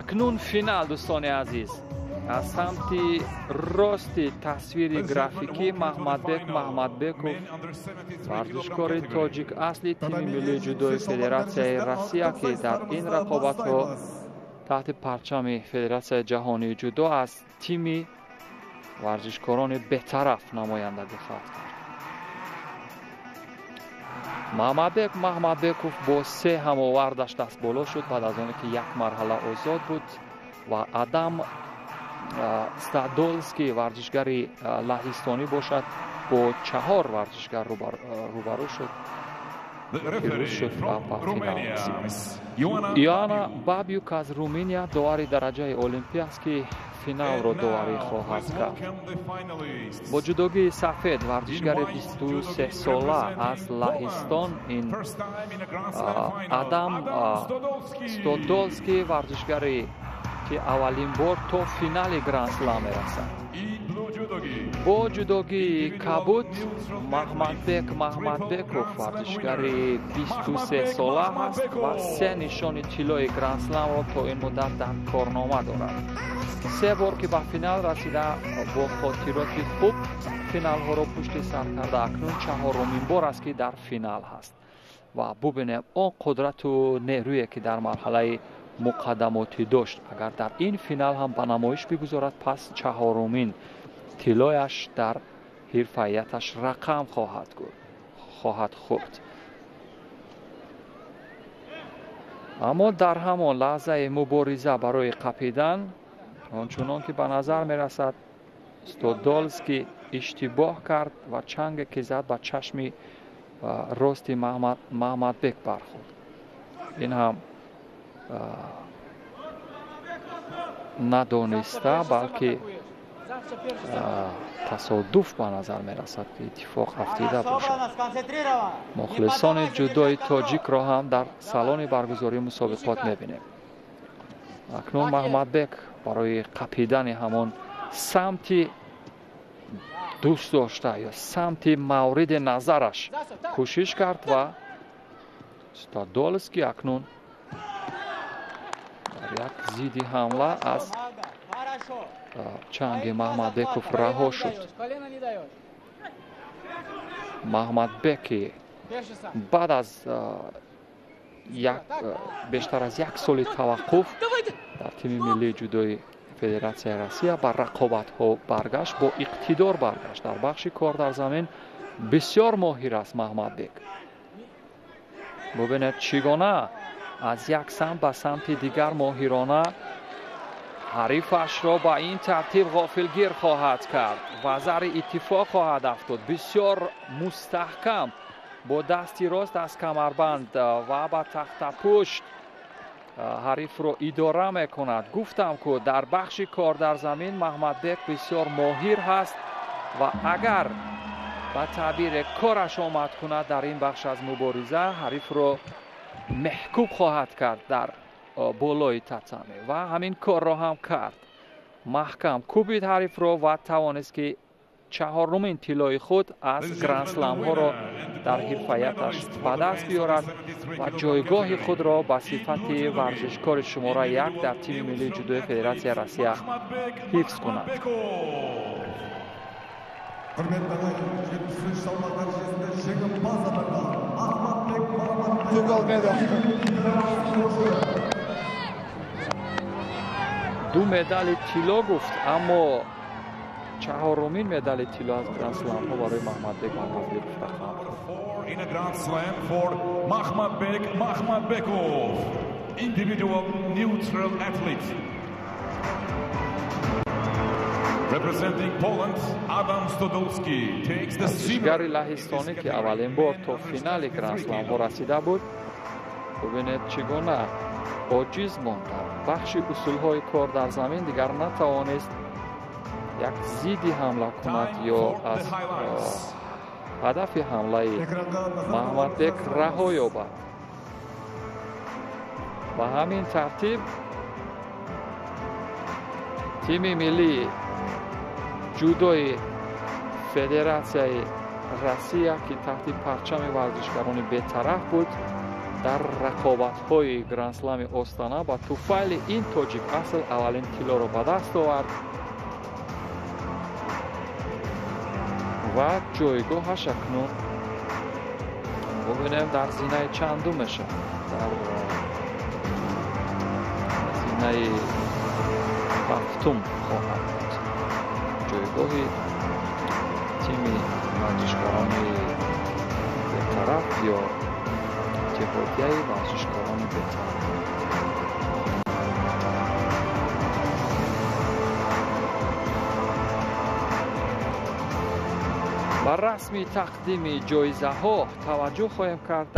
Акнун финал, дӯстони азиз. Аз самти рости тасвири графикӣ Маҳмадбек Маҳмадбеков, варзишкори тоҷик асли тими миллии ҷудои Федератсияи Россия, ки дар ин рақобатҳо таҳти парчами Федератсияи ҷаҳонии ҷудо аз тими варзишкорони бетараф намояндагӣ хоҳад кард. Маҳмадбек Маҳмадбеков бо се ҳамовардаш дастболо шуд баъд аз оне ки як марҳала озод буд ва Адам Стадолский, варзишгари лаҳистонӣ бошад, бо чаҳор варзишгар рӯбарӯ шуд, пирӯз шуд ва ба финал расид. Иоанна Бабюк аз Руминия довари дараҷаи олимпӣ аст, ки финалро доварӣ хоҳад кард. Бо ҷудогии сафед варзишгари 23-сола аз Лаҳистон, ин Адам Стодолский, варзишгаре ки аввалин бор то финали Гранд-слам мерасад. Бо ҷудогии кабуд Маҳмадбек Маҳмадбеков, варзишгари 23-сола ҳаст ва се нишони тиллои Гранд-сламро то ин муддат дар корнома дорад. Се бор ки ба финал расида, бо хотироти хуб финалҳоро пушти сар карда, акнун чаҳорумин бор аст, ки дар финал ҳаст. Ва бубинем он қудрату нерӯе, ки дар марҳалаи муқаддамотӣ дошт, агар дар ин финал ҳам ба намоиш бигузорад, пас чаҳорумин тиллояш дар ҳирфаияташ рақам хоҳад хӯрд. Аммо дар ҳамон лаҳзаи мубориза барои қапидан, ончунон ки ба назар мерасад, Стодолский иштибоҳ кард ва чанге ки зад, ба чашми рости Маҳмадбек бархӯрд. Ин ҳам надониста, балки тасодуф ба назар мерасад, ки иттифоқ афтида бошад. Мухлисони ҷудои тоҷикро ҳам дар салони баргузории мусобиқот мебинем. Акнун Маҳмадбек барои қапидани ҳамон самти дӯст дошта ё самти мавриди назараш кӯшиш кард ва Стодолский акнун дар як зидди ҳамла аз чанги Маҳмадбеков раҳо шуд. Маҳмадбеки баъд аз бештар аз як соли таваққуф дар тими миллии ҷудои Федератсияи Россия ба рақобатҳо баргашт, бо иқтидор баргашт. Дар бахши кор дар замин бисёр моҳир аст Маҳмадбек. Бубинед, чӣ гуна аз як самт ба самти дигар моҳирона ҳарифашро ба ин тартиб ғофилгир хоҳад кард ва зари иттифоқ хоҳад афтод. Бисёр мустаҳкам бо дасти рост аз камарбанд ва ба тахтапушт ҳарифро идора мекунад. Гуфтам, ку дар бахши кор дар замин Маҳмадбек бисёр моҳир ҳаст ва агар ба таъбире кораш омад кунад, дар ин бахш аз мубориза ҳарифро меҳкуб хоҳад кард дар болои татами ва ҳамин корро ҳам кард. Маҳкам кӯбид ҳарифро ва тавонист, ки чаҳорумин тиллои худ аз гранд-сламҳоро дар ҳирфаяташ ба даст биёрад ва ҷойгоҳи худро ба сифати варзишкори шумора як дар тими миллии ҷудои Федератсияи Россия ҳифз кунад. Құрметті ағайын, 73 салмақ дәрежесінде жеңімпаз атанған Ахматбек Махмадбеков. Two gold medal. Ду медали тилло гуфт, аммо чаҳорумин медали тилло аз гранд-сламҳо барои Маҳмадбек Маҳмадбеков рақам хӯрд. In a Grand Slam for Makhmadbek Makhmadbekov, individual neutral athlete. Representing Poland, Adam Stodolski takes the silver. Варзишгари лаҳистонӣ, ки аввалин бор то финали гранд-сламҳо расида буд, бубинед, чӣ гуна оҷиз монд дар бахши усулҳои кор дар замин. Дигар натавонист як зидди ҳамла кунад ё аз ҳадафи ҳамлаи Маҳмадбек раҳо ёбад. Ба ҳамин тартиб тими миллии ҷудои Федератсияи Россия, ки таҳти парчами варзишгарони бетараф буд, Дар рақобатҳои Грандслами Остона ба туфайли ин тоҷик асл аввалин тиллоро ба даст овард ва ҷойгоҳаш акнун бубинем дар зинаи чандум мешавад. Дар зинаи ҳафтум хоҳад буд ҷойгоҳи тими варзишкорони бетараф ё иттиҳодияи варзишкорони бетараф. Ба расми тақдими ҷоизаҳо таваҷҷӯҳ хоҳем кард.